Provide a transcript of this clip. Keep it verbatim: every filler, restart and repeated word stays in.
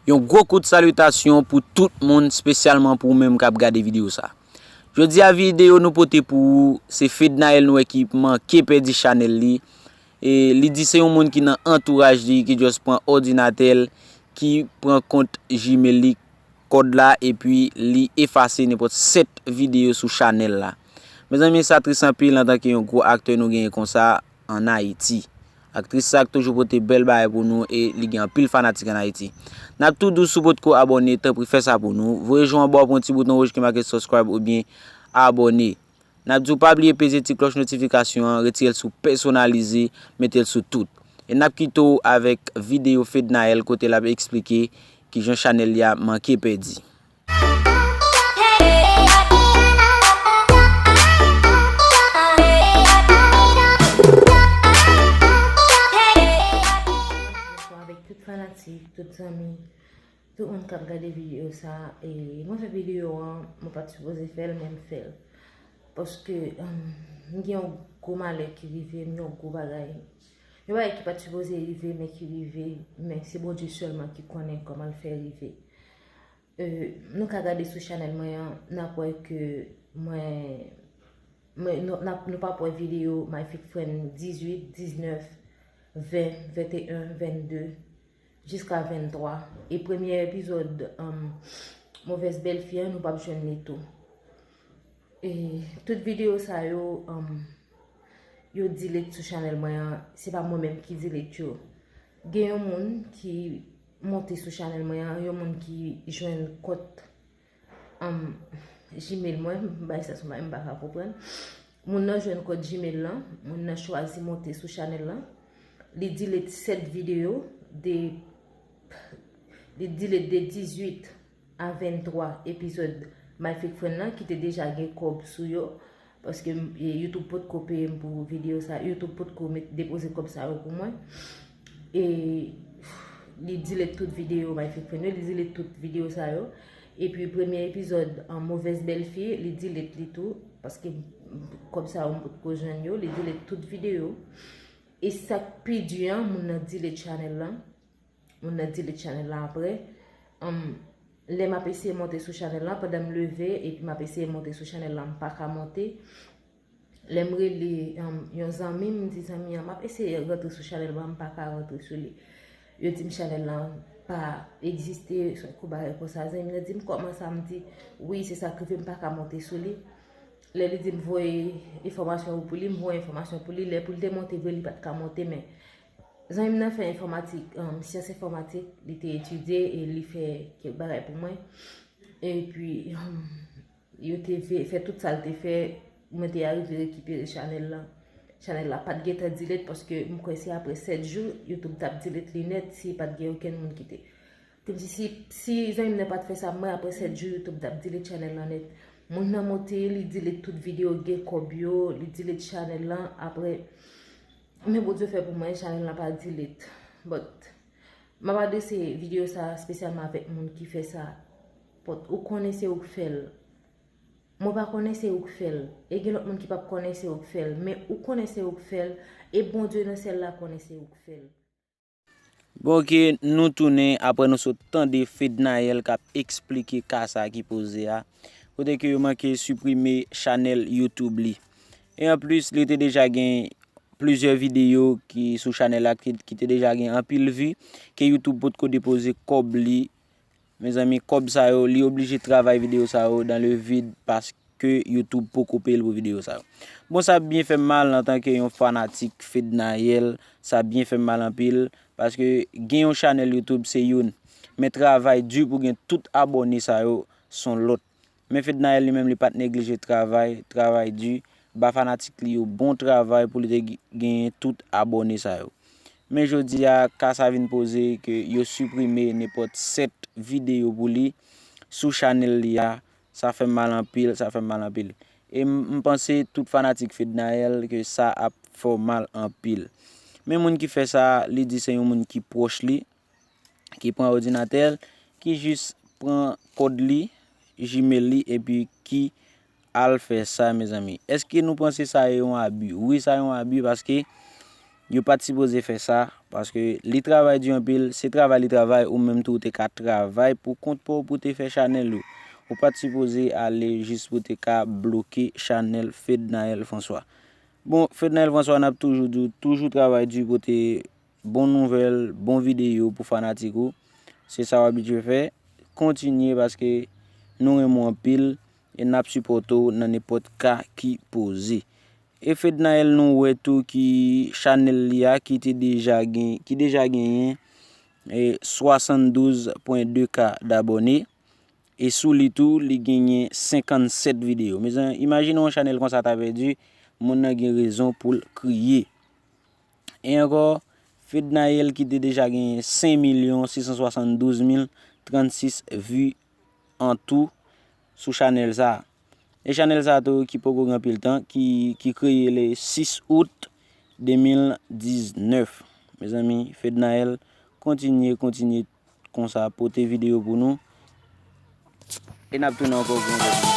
Yon gwo kout salitasyon pou tout moun, espesyalman pou ou menm k ap gade videyo sa. Jodi a, videyo nou pote pou ou, se Fednaelle nou wè ki manke pèdi chanèl li. E li di se yon moun ki nan antouraj li, ki just pran òdinatè l, ki pran kont Gmail li, kòd la, epi li efase nenpòt sèt videyo sou chanèl la. Mezanmi, sa tris anpil antanke yon gwo aktè nou genyen konsa ann Ayiti. Aktris sa k toujou pote bèl bagay pou nou e li gen anpil fanatik ann Ayiti. N ap tou di w si w potko abòne, tanpri fè sa pou nou. Voye je w anba w pou yon ti bouton wouj ki make subscribe oubyen abòne. N ap di w pa bliye peze ti klòch notifikasyon an, retire l sou pèsonalize, mete l sou tout. E n ap kite w avèk videyo Fednaelle kote l ap eksplike kijan chanèl li a manke pèdi. Bonswa avèk tout fanatik, tout zanmi, tout moun k ap gade videyo sa. E mwen fè videyo an, mwen pa t sipoze fè l, men m fè l. Paske, um, m gen yon gwo malè ki rive m, yon gwo bagay. Yon bagay ki pa t sipoze rive, men ki rive, men se Bondye sèlman ki konnen kòman l fè rive. E, nou ka gade sou chanèl mwen an, n ap wè ke mwen, mwen, nou, n ap, nou p ap wè videyo My Fake Friend dizuit, diznèf, ven, venteyen, vennde, jiska venntwa. E premye epizòd, um, Mauvaise Belle-Fille an, nou p ap jwenn li tou. E tout videyo sa yo, um, yo delete sou chanèl mwen an, se pa mwen menm ki delete yo. Gen yon moun ki monte sou chanèl mwen an, yon moun ki jwenn kont, um, Gmail mwen, bagay sa se yon bagay m pa ka konprann. Moun nan jwenn kont Gmail lan, moun nan chwazi monte sou chanèl lan. Li delete sèt videyo, de, li delete de dizuit a venntwa epizòd My Fake Friend lan ki te deja gen kòb sou yo. Paske, e, YouTube potko peye m pou videyo sa, YouTube potko met, depoze kòb sa yo pou mwen. E li delete tout videyo My Fake Friend yo, li delete tout videyo sa yo. Epi premye epizòd, um, Mauvaise Belle-Fille, li delete li tou, paske kòb sa yo m potko jwenn yo, li delete tout videyo. E sa k pi di an, moun nan delete chanèl lan. Moun nan delete chanèl lan apre. Um, lè m ap eseye monte sou chanèl lan, pandan m leve epi m ap eseye monte sou chanèl lan, m pa ka monte. Lè m rele, um, yon zanmi m, m di zanmi an, m ap eseye rantre sou chanèl lan, m pa ka rantre sou li. Yo di m chanèl lan pa egziste, se yon kou bagay konsa. Zanmi m nan di m kòman sa, m di wi, se sa k rive, m pa ka monte sou li. Lè li di m voye enfòmasyon yo pou li, m voye enfòmasyon pou li. Lè pou l te monte vre, li pa t ka monte, men zanmi m nan fè enfòmatik, um, syans enfòmatik, li te etidye e li fè kèk bagay pou mwen. Epi, um, yo te ve-, fè tout sa l te fè, mwen te arive rekipere chanèl lan. Chanèl la pa t gentan delete paske m kwè se apre sèt jou, YouTube t ap delete li nèt si pa t gen okenn moun ki te. Te m di si, si zanmi m nan pa t fè sa pou mwen, apre sèt jou, YouTube t ap delete chanèl lan nèt. Moun nan monte, li delete tout videyo, gen kòb yo, li delete chanèl lan, apre, men Bondye fè pou mwen, chanèl lan pa delete. But, m ap adrese videyo sa espesyalman avèk moun ki fè sa. But, ou konnen se ou k fè l. Mwen pa konnen se ou k fè l. E gen lòt moun ki p ap konnen se ou k fè l. Men ou konnen se ou k fè l. E Bondye nan syèl la konnen se ou k fè l. Bon, oke, nou tounen apre nou sot tande Fednaelle k ap eksplike ka sa ki poze a, kote ke yo manke siprime chanèl YouTube li. E anplis, li te deja gen plizyè videyo ki sou chanèl la ki, ki te deja gen anpil vi, ke YouTube potko depoze kòb li. Mezanmi, kòb sa yo, li oblije travay videyo sa yo dans le vide paske YouTube poko peye l pou videyo sa yo. Bon, sa byen fè m mal antanke yon fanatik Fednaelle, sa byen fè m mal anpil, paske gen yon chanèl YouTube se youn, men travay di pou gen tout abòne sa yo s on lòt. Men Fednaelle li menm li pa t neglije travay, travay di, ba fanatik li yo bon travay pou li te genyen tout abòne sa yo. Men jodi a, ka sa vin poze ke yo siprime nenpòt sèt videyo pou li sou chanèl li a, sa fè m mal anpil, sa fè m mal anpil. E m, m panse tout fanatik Fednaelle ke sa ap fè w mal anpil. Men moun ki fè sa, li di se yon moun ki pwòch li, ki pran òdinatè l, ki jis pran kòd li, Gmail li, epi ki al fè sa, mezanmi. Èske nou panse sa yon abi? Wi, sa yon abi paske yo pa t sipoze fè sa. Paske li travay di anpil, se travay li travay, ou menm tou ou te ka travay pou kont pa w pou te fè chanèl ou. Ou pa t sipoze ale jis pou te ka bloke chanèl Fednaelle François. Bon, Fednaelle François, n ap toujou di w, toujou travay di pou te bon nouvèl, bon videyo pou fanatik ou. Se sa w abitye fè. Kontinye paske nou renmen w anpil e n ap sipòte w nan nenpòt ka ki poze. E Fednaelle nou wè tou ki chanèl li a ki te deja gen, ki deja genyen e swasanndouz pwen de ka dabòne. E sou li tou, li genyen senkannsèt videyo. Mezanmi, imajine yon chanèl konsa ta pèdi, moun nan gen rezon pou l kriye. E ankò, Fednaelle ki te deja genyen senk milyon sis san swasanndouz mil trannsis vi an tou sou chanèl sa a. E chanèl sa a tou ki poko gen anpil tan, ki, ki kreye le sis out de mil diznèf. Mezanmi, Fednaelle, kontinye, kontinye konsa, pote videyo pou nou. E n ap tounen ankò pou yon lòt videyo.